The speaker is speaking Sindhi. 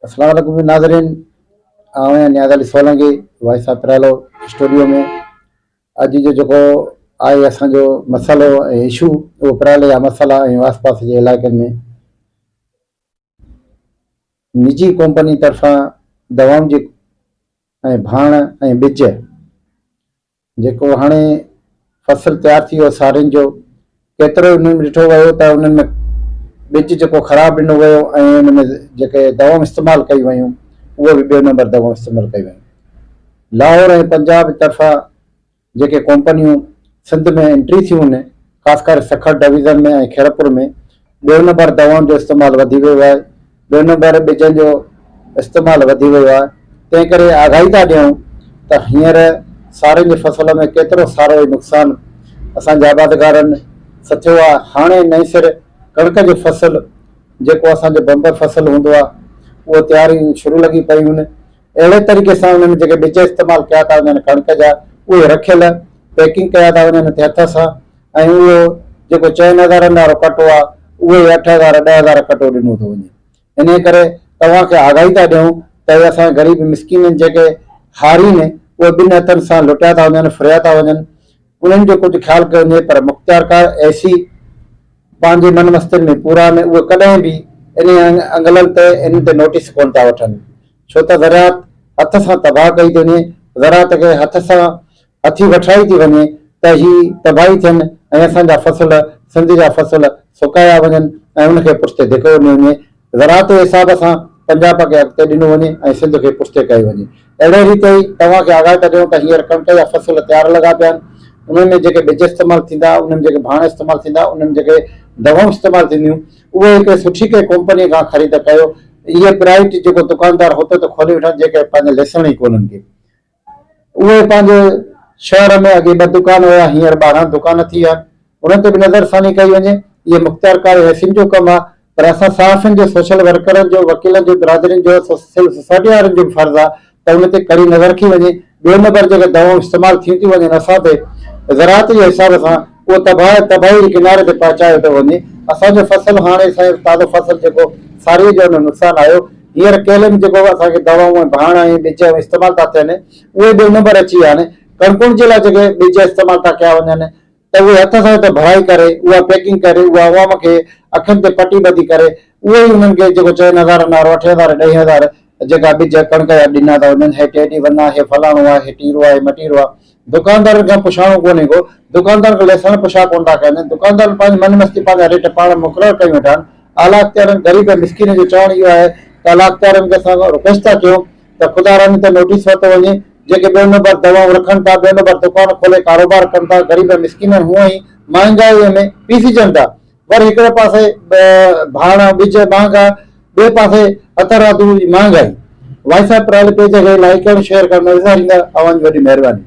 اسلام عليڪم ناظرين آئون آهيان Niaz Ali Solangi voice of Paralo studio ۾ اڄ جو جيڪو آهي اسان جو مسئلو ۽ اشو اهو پرالي جا مسئلا ۽ آس پاس جي علائقن ۾ نجي ڪمپني طرفان دوائن جي ۽ ڀاڻ ۽ ٻج جيڪو هاڻي فصل تيار ٿي ويو سارين جو ڪيترو انهن ۾ ڏٺو ويو ته انهن ۾ ٻج جيڪو خراب ڏنو ويو ۽ ان ۾ جيڪي دوائون استعمال ڪيون ويون اهي به ٻيو نمبر دوائون استعمال ڪيون ويون لاهور ۽ پنجاب طرفان جيڪي ڪمپنيون سنڌ ۾ انٽري ٿيون آهن خاص ڪري سکر ڊويزن ۾ ۽ خيرپور ۾ ٻيو نمبر دوائن جو استعمال وڌي ويو آهي، ٻيو نمبر ٻجن جو استعمال وڌي ويو آهي، تنهن ڪري آگاهي ٿا ڏيون ته هينئر سارين جي فصل ۾ ڪيترو سارو هي نقصان اسان جي آبادگارن سٺيو آهي، هاڻي نئين سر ڪڻڪ جو فصل جيڪو اسان جو بمبر فصل هوندو آهي اهو تياريون شروع لڳي پيون آهن، اهڙي طريقي سان انهن جيڪي ٻج استعمال ڪيا ٿا وڃن ڪڻڪ جا اهي رکيل پيڪنگ ڪيا ٿا وڃن هٿ سان ۽ اهو جيڪو چئن هزارن وارو ڪٽو آهي اهو ئي 8000 10,000 ڪٽو ڏنو ٿو وڃي. انهيء ڪري توهان کي آگاهي ٿا ڏيون ته اهي اسان جي غريب مسڪينن جيڪي هارين اهي ٻن هٿن سان لٽيا ٿا وڃن ڦريا ٿا وڃن انهن جو ڪجهه خيال ڪيو وڃي پر مختيارڪار اي سي پنهنجي من مستين ۾ پورا آهن اهي ڪڏهن به انهي انگلن تي انهن تي نوٽيس ڪونه ٿا وٺن ڇو ته زراعت هٿ سان تباهه ڪئي ٿي وڃي زراعت کي هٿ سان هٿي وٺرائي ٿي وڃي ته هي تباهي ٿين ۽ اسان جا فصل سنڌ جا فصل سڪايا وڃن ۽ ان کي پٺتي ڌڪيو ڏنو وڃي. زراعت جي حساب سان پنجاب کي اڳتي ڏنو وڃي ۽ سنڌ کي پٺتي ڪيو وڃي. اهڙي ريت ئي توهان کي آگاهه ٿا ڏيون ته هينئر ڪڻڪ جا فصل تيار لڳا پيا آهن انهن ۾ جيڪي ٻج استعمال ٿيندا انهن ۾ جيڪي ڀاڻ استعمال ٿيندا انهن ۾ جيڪي دوائون استعمال ٿينديون اهي هڪ سٺي ڪنهن ڪمپني کان خريد ڪيو اهي پرائيوٽ جيڪو دڪاندار هتي ته کولي ويٺا آهن جيڪي پنهنجي ليسڻ ئي ڪونهن ڪي. اهي پنهنجي شهر ۾ اڳي ٻه دڪان هيا هينئر 12 دڪان ٿي ويا آهن انهن تي به نظر ثاني ڪئي وڃي اهي مختيارڪار حيثين جو ڪم آهي پر اسان صحافين جو سوشل ورڪرن جو وڪيلن جو برادرين جو سول سوسائٽي وارن جو به فرض آهي ته ان تي ڪڙي نظر رکي وڃي ٻيو نمبر جيڪي دوائون استعمال ٿيون ٿيون وڃن اسان تي زراعت جي حساب سان اهو تباهه تباهي جي ڪناري تي پهچايو ٿو وڃي اسان جو فصل هاڻي سائين تازو فصل جيڪو ساري جو ان نقصان آيو هينئر ڪيلي ۾ جيڪو اسان کي دوائون ۽ ڀاڻ ۽ ٻج استعمال ٿا ٿين اهي ٻيو نمبر اچي ويا آهن. ڪڻڪن جي لاء جيڪي ٻج استعمال ٿا ڪيا وڃن ته اهي هٿ سان اتي ڀرائي ڪري اها پيڪنگ ڪري اها عوام کي اکين تي پٽي ٻڌي ڪري اهي ئي انهن کي جيڪو چئن هزارن وارو اٺين هزار ڏهين هزار جيڪا ٻج ڪڻڪ جا ڏنا ٿا وڃن هي ٽيڊي ون آهي هي فلاڻو آهي هي ٽيرو آهي مٽيرو آهي دڪاندارن کان پڇاڻو ڪونهي ڪو دڪاندارن کان ليسڻ پڇا ڪونه ٿا ڪن دڪاندارن پنهنجي من مستي پنهنجا ريٽ پاڻ مقرر ڪيون ويٺا آهن اعليٰ اختيارين غريب ۽ مسڪين جو چوڻ اهو آهي ته اعليٰ اختيارين کي اسان رڪويسٽ ٿا ڪيون ته خدا را ان تي نوٽيس ورتو وڃي جيڪي ٻيو نمبر دوائون رکن ٿا ٻيو نمبر دڪان کولي ڪاروبار ڪن ٿا غريب ۽ مسڪينن هونئن ئي مهانگائي ۾ پيسجن ٿا وري هڪڙي پاسي ڀاڻ ٻج مهانگا ٻئي پاسي هٿرادو مهانگائي وائس آف پرال پيج کي لائيڪ ۽ شيئر ڪرڻ نه وساريندا اوهان جي وڏي مهرباني.